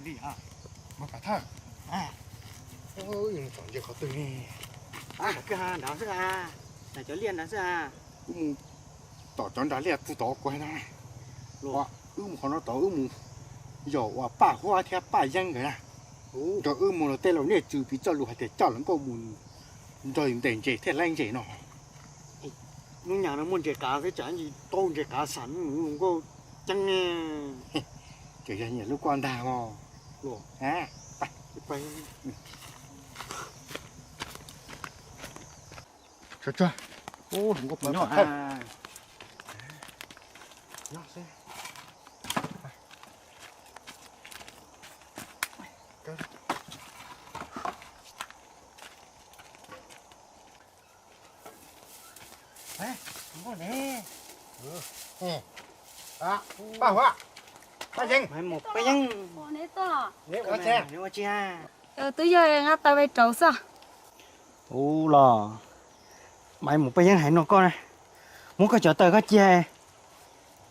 Li a, mas Pam Thawj, tom ntses qhov twg ne? Koj ha nrad xwb a, nram cov liaj nrad xwb a. Wb mus tom cov nrad liaj txog tod kuv hais no na. Wb mus qhov no tod wb mus, yog uas Paj Huab thiab Paj Yeeb nkawd na, nrog wb mus los tej laus nej tsw piv txoj lus hais tias coj lawv nkauj mus nrog ntes ntses thiaj laib ntses no. Hnub nyav no muaj ntses qav xwb tsam tsis tau ntses qav xam nkauj ceeb ne. Ces yog nyiam lub koj ntag os. Paj Huab, Paj Yeeb, Paj Yeeb, neb ua tsi? Twb yog nqa taw pem rauv xwb. Ub los, Maiv Mus Paj Yeeb hais no koj na, muab koj cov taw koj cia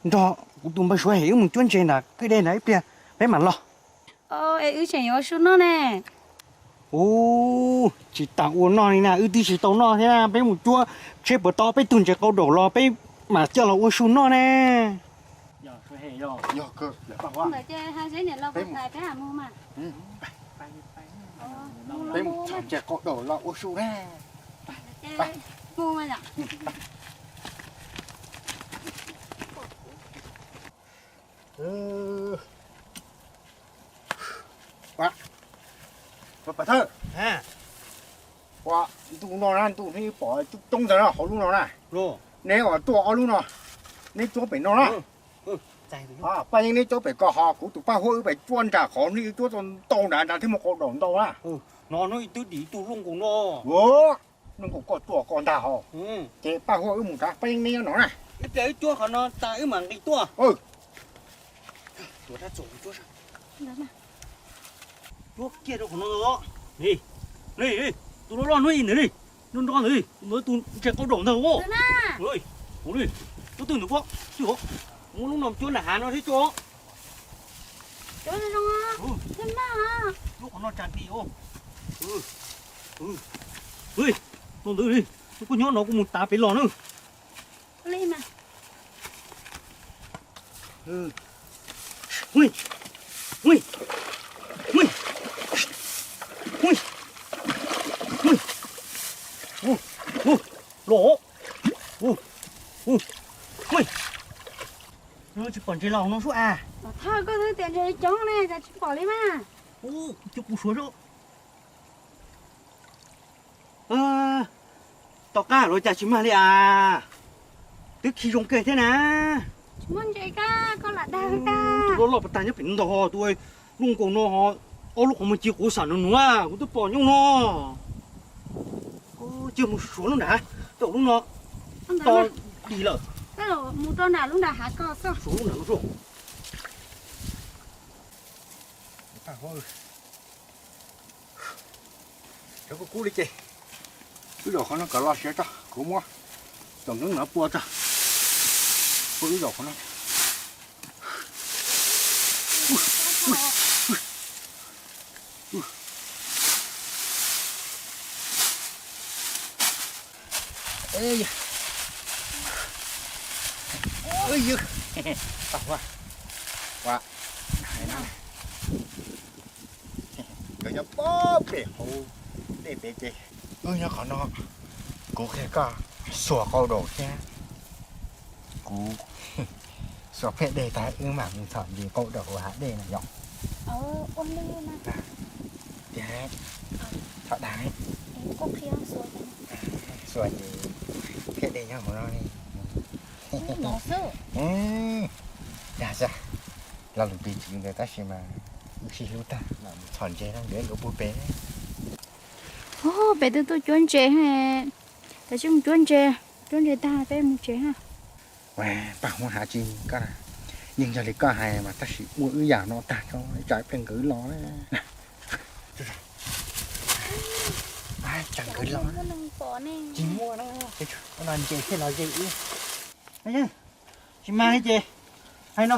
nrog kuv tus npawg Suav hem wb mus cuab ntses nram kwj dej nrad ib pliag peb mam los. Es wb tseem yuav ua su noj ne. Ub, tsis tas ua noj li na, wb twb tsis tau noj thiab na, peb mus cuab tsheb puas tau peb tug ntses qau daum los peb mam coj los ua su noj ne. Peb mus txhom ntses qau daum los ua su na. Pam Thawj, ua ntuj no na, ntuj hnub pom coob ntawd no hauv lub no na. Neb ua tuaj ob lub no, neb cuab pem no na. Paj Yeeb neb cuab pem ko ho kuv tus Paj Huab wb pem cuab nram qhov hnub cuab tau ntau nrad nrad thiaj muaj qau daum ntau na. No hnub twb dim ib tug luaj nkaus no. Luaj nkaus koj tuaj koj ntag ho. Ces Paj Huab wb mus nrad, Paj Yeeb neb nyob no na. Ib pliag wb cuab qhov no tas wb mam nqis tuaj. Cuab kiag rau qhov no. Tus loj loj hnub ib ntawd li, nrog nrog ntawd li, tus ntawd tus ntses qau daum ntag. Tus twg ntawd pob, muab lub no cuab nram hav no thiab cuab. Cuab qhov no tsa tis. No ntawd li, kuv nyob no kuv mus tav pem los na. Los, tsis pom ntses los no sub as. Thawj, koj twb tias ntses coob ne, cas tsis pom li mas. Ub, kuv cuab kuv suav sub. Tom qab los cas tsis mag li as. Twb khi zoo kawg thiab na. Tsis muaj ntses kab, koj lam dag kab. Tus loj loj pas tag nyob pem ntag, tus luaj nkaus no, ob lub qhov muag ci quv xam nws nuav kuv twb pom nyob no. Cia mus suav lub nram hav, tau lub no to dim lawm. Mus rau nram lub nram hav ko, suav lub nram no. Cov kub kub li ces wb zaum qhov no kom lo siav tso, kuv muab tsoom nkeeb no pua tso, pua wb zaum qhov no. Nkawd nyob pem hauv dej pem ces wb nyob qhov no. Kuv qhia koj xuas qau daum thiab kuv xuas phiaj dej tag wb mam mus txhom ntses qau daum hauv hav dej na yom. Tiag, txhom dag, xuas ces phiaj dej nyob hauv no li. Dag xwb, lo lus piv txwv ntawd tab sis mas wb sib hlub tag mam mus txhom ntses no nkawd yuav puag pem. Peb twb tuaj cuab ntses, tab sis mus cuab ntses, cuab ntses tag peb mus tsev na. Paj Huab, hais tsis koj, yeej yog li koj hais mas tab sis muaj wb yam no tag tso, tsam ib pliag nkawd los na. Tsam nkawd los, tsis muaj na, no ntses thiaj los ze wb. Tsis mag li ces hais no,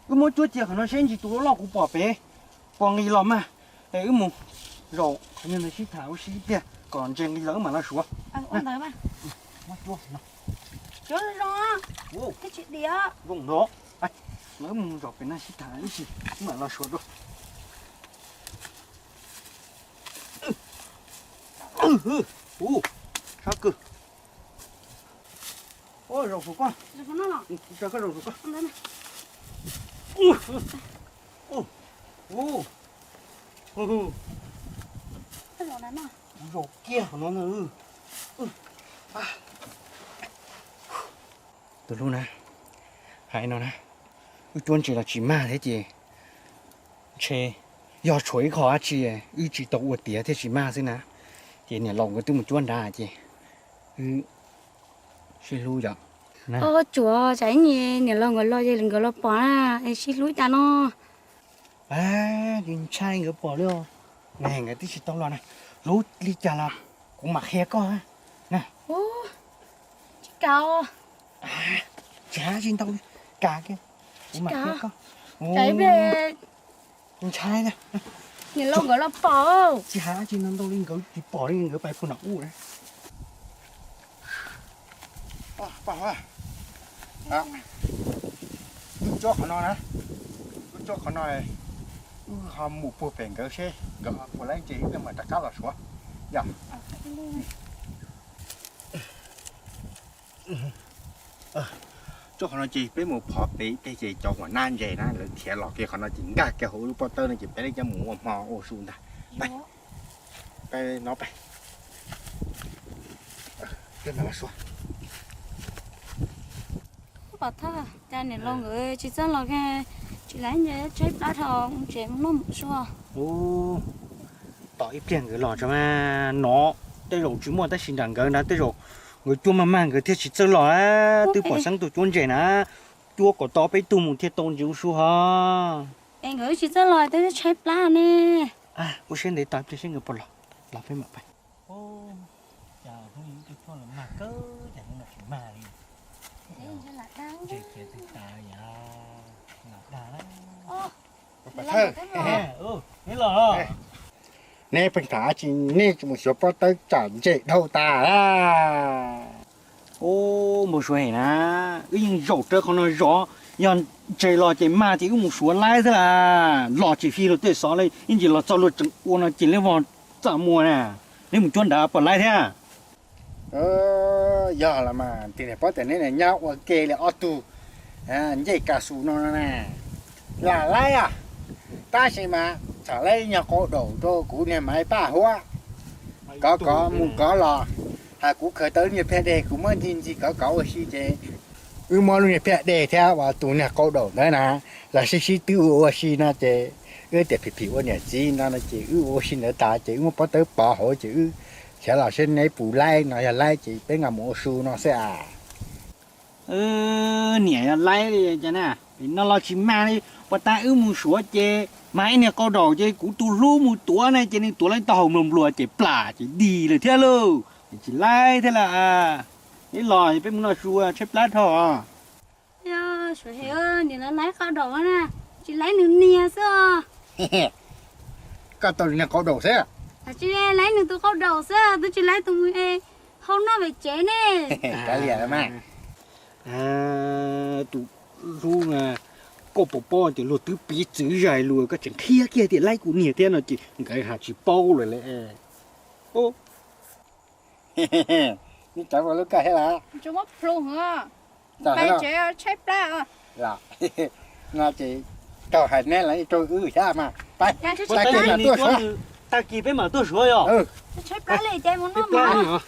wb muab cuab cia qhov no seb ntsis tus loj loj kuv pom pem, Pos nqi los mas, es wb mus zaum qhov ntawd sib tham ua si ib pliag kom ntses nqi los wb mam los suav. Muab cuab no. Cuab zoo zoo, thiab tsis diam. Zoo no. Los wb mus zaum pem no sib tham ib si, wb mam los suav dua. Ub, sab kawg. Ub, zaum saum koj. Zaum koj zaum saum koj. Ub, zaum kiag qhov no ntag. Tus hlub na, hais no na, wb cuab ntses los tsis mag thiab ces ntshe yog tshuav ib qho dab tsi wb tsis tau ua tiav thiaj tsis mag xwb na. Ces niam laus nkawd twb mus cuab nrad ces wb sib hlub yom. Tsuav tsam ib niam laus nkawd los ces nkawd los pom na, es sib hlub cas no. Tsis ntshai nkawd pom li os. Nkawd twb tsis tau los na. Hlub li cas los kuv mam qhia koj na. Tsis kam. Tsis hais tsis ntau li, kam kiag, kuv mam qhia koj. Ntshai. Niam laus nkawd los pom. Tsis hais tsis ntau li, nkawd tsis pom li, nkawd pais puag nram ub na. Wb cuab qhov no na, wb cuab qhov no, wb ho mus puag pem nkawd seb nkawd ho puas laib ntses wb mam rov qab los suav yom. Tsuav qhov no ces peb mus phov pem ib teg ces cov uas nab ntses na lawv thiav los kiag qhov no ces nkag kiag hauv lub pob tawb no ces peb li coj mus ua hmo ua su ntag. Peb no peb peb mam los suav. Pom thawj cas niam laus nkawd tsis txawj los, tsis laib ntses tshaib plab dhau ntses noj mus suav. Tos ib pliag nkawd los tso mas no, tej zaum tsis muaj tab sis nram nkawd na tej zaum nkawd cuab mag mag nkawd thiaj tsis txawj los. Twb pom Xeeb tus cuab ntses na, cuab kom tau peb tug mus thiaj tau ntses ua su ho. Es nkawd tsis txawj los twb tshaib plab ne. Ua siab ntev tos ib pliag seb nkawd puas los, los peb mam pais. Cas hnub ib tug tshuaj los mag kawg cas hnub no tsis mag li. Ntses khiav twg tas yam lam dag na. Neb los, neb pheej tham tsis, neb tsis mus xyuas pob tawb tsam ntses dhau tas. Ub, npau suav heev na, wb yeej zaum rawv qhov no zov, yog ntses los ces mag ces wb mus suav laib xwb las. Los tsis fij luag tej xov li, ib ntsis los txog luag tseem ua no ces leb vog txaj muag na. Neb mus cuab nrad puas laib thiab? Yog los mas, tig niam paub tias neb nyab ua ke li ob tug ncej kas xus no no na. Lam laib os, tab sis mas txham laib nyuag qau daum rau kuv niag maiv paj huab, kov kov mus kov los, hais kuv khaws tau lub niag phiaj dej kuv muab ntxi ntxi kov kov ua si ces wb muab lub niag phiaj dej thiab ua tus niag qau daum ntawd na, los sib sib twb ua ua si no ces wb tias phim phim ua niam txiv no no ces wb ua ua si ntawd tas ces wb muab pob tawb pov hauv ces wb khiav los seb neb puas laib no, yog laib ces peb nqa mus ua su no xwb as. Niam yog laib li cas na, no los tsis mag li, puas tas wb mus suav ces mag ib niag qau daum ces kuv tus hlub mus tuav ne ces nws tuav lawv tau hau npluag npluag ces plam ces dig lawm thiab lauj, tsis laib thiab las. Ib los peb mus noj su tshaib plab dhau. Yog suav hem, niam laib qau daum na, tsis laib nws niag xwb. Koj tau niag qau daum xwb. Tsis laib nws tus qau daum xwb, twb tsis laib tus mus hau noj pem tsev ne. Kav liam mas. Tus hlub, koj puas paub tias luag twb piv txwv zais lus, koj tseem qhia kiag tias laib kuv niag thiab no ces nkawd hais tsis paub lawm le. Neb cov ua lub kaj thiab las? Tsuas muab plhu hov. Pais tsev tshaib plab. No ces raug hais neb los raug wb thiab mas. Pais, tag kis mam tuaj suav. Tag kis peb mam tuaj suav yog. Tshaib plab li ces mus noj mov.